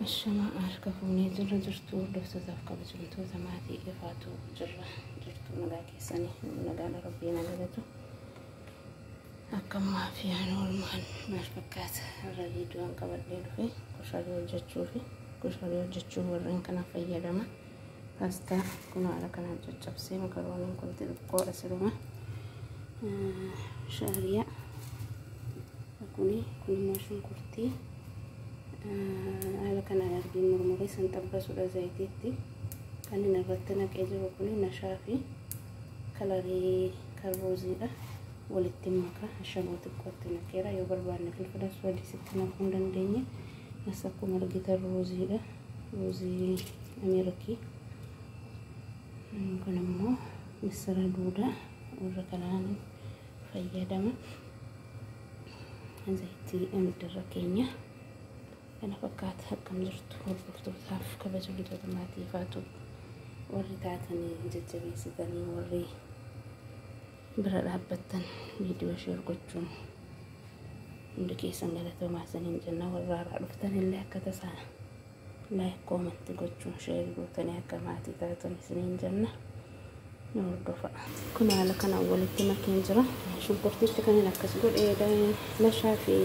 Ashamaa harka fuunee jirra jirtu hordoftootaaf kabajamtoota maatii ifaatu jirra jirtu nagaa keessanii nagaan rabbii nagalatu akka maafiyaan oolmaan maal fakkaata irra viidiyoon qabadhee dhufe kusharii hojjechuu fi kusharii hojjechuu warreen kana fayyadama. Paastaa kun haala kanaan caccabsee makarooniin kun xixiqqoodha siluma shaariyaa kuni kun immoo shunkurtii haala kanaan argin murmuree san xabbasuudha zayitiitti. Kan inni irratti naqee jiru kun nashaa fi kalarii karboziidha. Walitti maka ashaboo xiqqootti naqeera. Yoo barbaanne filfila suwadiisitti naquu hin dandeenye. As akkuma argitan ruuziidha. Ruuzii Ameerikii. Kun immoo misira duudaa warra kanaan fayyadama. Zayitii ibiddarra keenya. Kana fakkaata akkam jirtu hordoftootaaf kabajamtoota maatii ifaatu warri taatanii jajjabeessitanii warri bira dhaabbattan viidiyoo share gochuun hundi keessan galatoomaa isiniin jenna. Warra haaraa dhuftan illee akka tasaa like comment gochuun share gootanii akka maatii taatan isiniin jenna. Nu hordofa. Kun haala kanaan walitti makeen jira. Shunkurtiitti kan inni akkas godhee nashaa fi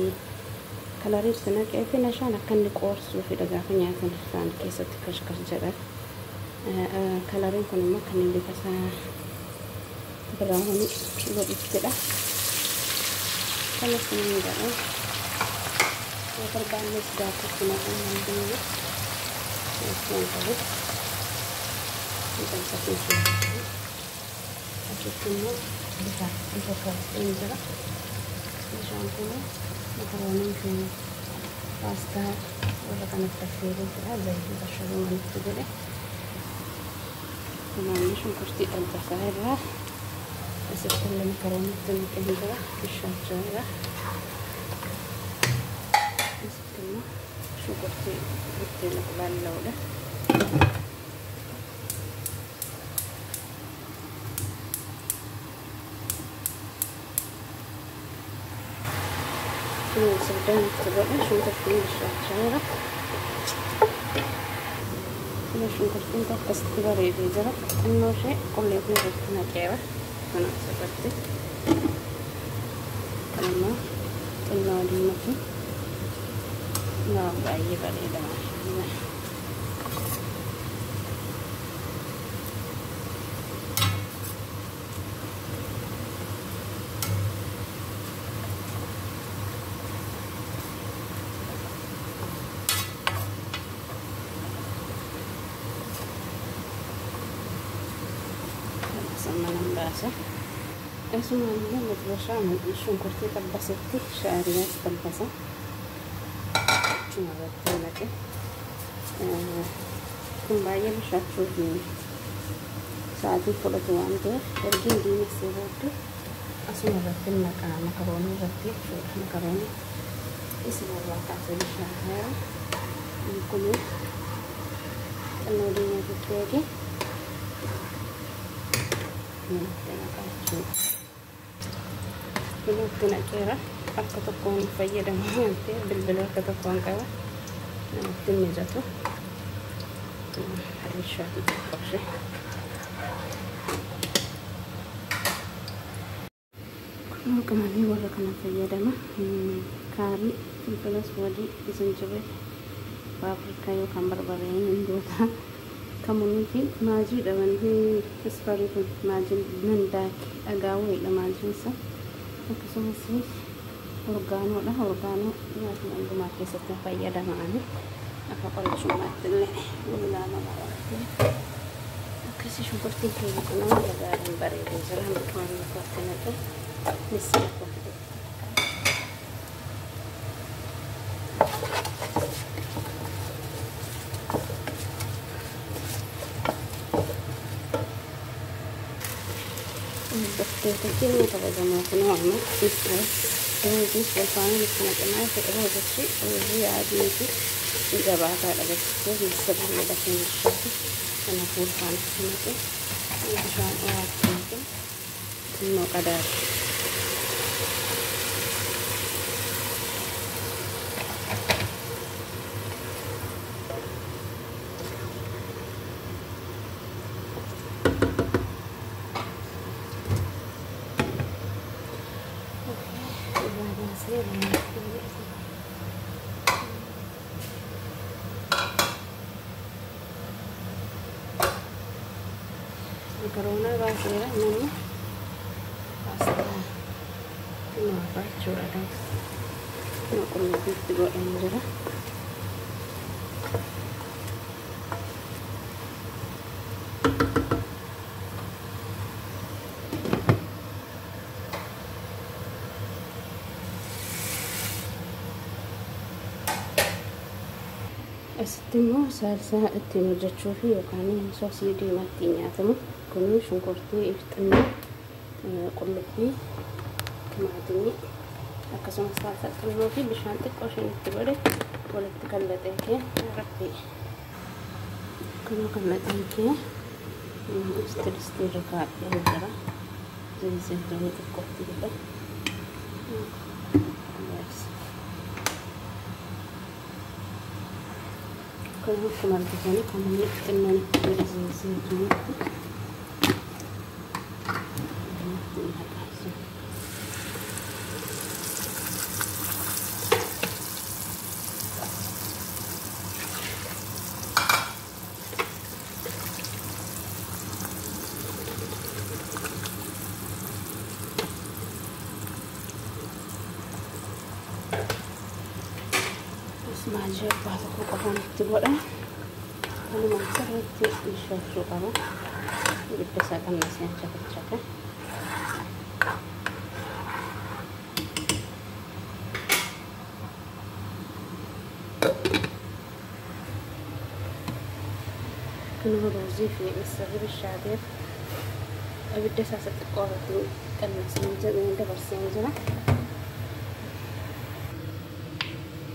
kalariitti naqee fi nashaan akka inni qoorsuu fi gaafa nyaatan afaan keessatti kashkash jedha. Kalariin kun immoo kan inni bifa isaa biraawunii godhuttidha. Kanas ni jedha. Yoo barbaannes daakutti naquu dandeenya. Akkuma qabu. Maxxanfasiisuu. Asitti immoo bishaan bifa jira. Bishaan kun makaroonii fi paastaa warra kanatti affeeruufidha. Zayitii ashaboo manitti godhe. Kunaanni shunkurtii xabbasaa irraa asitti illee makaroonitti naqeen jira. Bishaachaa jira. Asitti immoo shunkurtii ittiin qulqullaa'udha. Sirdaan itti godhe shunkurtiin bishaachaa jira. Kun shunkurtiin akkasitti bareedee jira. Xinnoo ishee qulleetii irratti naqeera. Kana asirratti. Kun immoo xinnoo diimatu. Baay'ee bareeda. Sammanan baasa. Asumaan immoo maxxashaa shunkurtii xabbasetti shaariyaas xabbasa. Achuma irratti naqe. Kun baay'ee bishaachuuf sa'aatii fudhatu waan ta'eef ergiin diimessee booddee asuma irratti naqa makaroonii irratti jechuudha. Makaroonii isuma irraa kaasee bishaateera. Kun xinnoo diimatutti eegee itti naqa jechuudha. Kun itti naqeera. Akka tokkoon fayyadamu waan ta'eef bilbila akka tokkoon qaba. Namatti mijatu. Bishaatu xiqqoo. Kun qamamii warra kana fayyadama. Kaarii, filfila suwadii, zinjibil, paaprikaa yookaan barbareen hindoota. Kamunii fi maajiidha wanti isfarii kun maajiin nan daake dhagaa wayiidha maajiin isaa. Akkasumas orgaanoodha. Orgaanoo nyaatuma hundumaa keessatti fayyadama ani. Akka qorichummaatti illee ilaalama waan ta'eef. Akkasii shunkurtiin keenya kun haala gaariin bareedee jira. Makaroonii kootti naqee misira kootti. Hordoftoota keenya kabajamoo kunoo amma misira ruuziis wal faana itti naqinaa jechuudha. Ruuzichi ruuzii adii fi jabaataadha jechuudha. Misirri illee dafee bishaatu. Kanaafuu wal faana itti naqee bishaan ho'aatti naqee xinnoo qadaada. Makaroonaa baaseera namni paastaa nyaata jechuudha. Qullubbiitti godhan jira. Asitti immoo saalsaa ittiin hojjechuu fi yookaan soosii diimaa ittiin nyaatamu kun shunkurtii ifxinnoo, qullubbii, timaatimii akkasumas saalsaa xinnoo fi bishaan xiqqoo isheen itti godhe walitti kallaxee kee rabbi kun kallaxeen kee distii irra kaa'ee jira. Zayituunii xiqqootti godhe. Kun akkuma argitanii kan inni xinnoon itti godhe zayituunitti. Maajii abbaa tokko qofaan itti godha. Walumaa sirriitti bishaachuu qaba. Ibidda isaa qannasee chakachaka. Kun ruuzii fi misirri bishaateef ibidda isaa isa xiqqoo irratti qannasee dabarsee jira.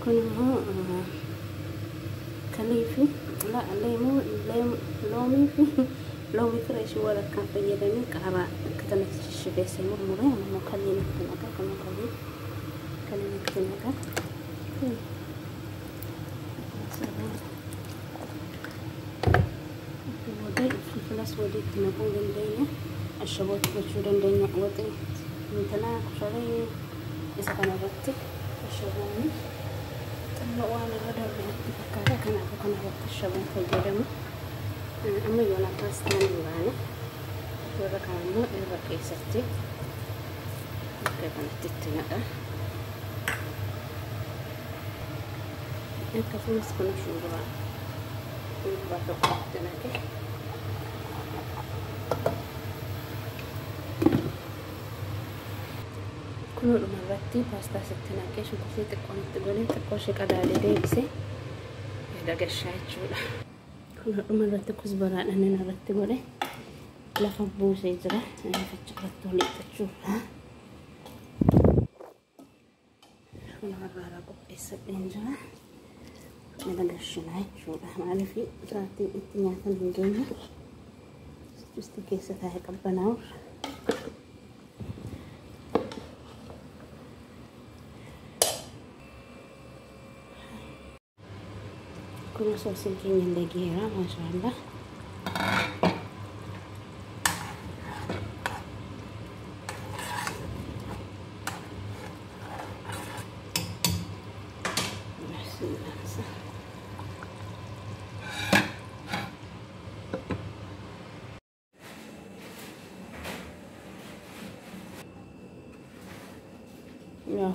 Kun immoo kalii fi loomii fi loomii fireeshii walakkaan fayyadamee qaaraa akka kanatti shishifeessee murmuree ammoo kaliin itti naqa. Kun kaliin itti naqa. Booda filfilas walitti naquu dandeenya. Ashabootti gochuu dandeenya. Waxii intana kushalee isa kanarratti ashaboonni xinnoo waan irra darbe natti fakkaata. Kanaafuu kanarratti ashaboon fayyadamu. Amma yoona paastaan hin baane warra kaan immoo irra keessatti akka kanatti itti naqa. Akkasumas kun shumburaa tokko itti naqe. Kunoo dhumarratti paastaa sitti naqee shunkurtii xiqqoon itti godhee xiqqoo ishee qadaadee deebisee dagashaa jechuudha. Kunoo dhumarratti kusbaraadhaan inni irratti godhe lafa buusee jira. Laficha irratti ol hiixachuudha. Kunoo har'aara qopheessadheen jira. Dagashinaa jechuudha. Maaliif sa'aatiin itti nyaatan hin geenye. Distii keessa taa'ee qabbanaa'uuf. Kun soosiin keenya illee geera maashaallah. Yaa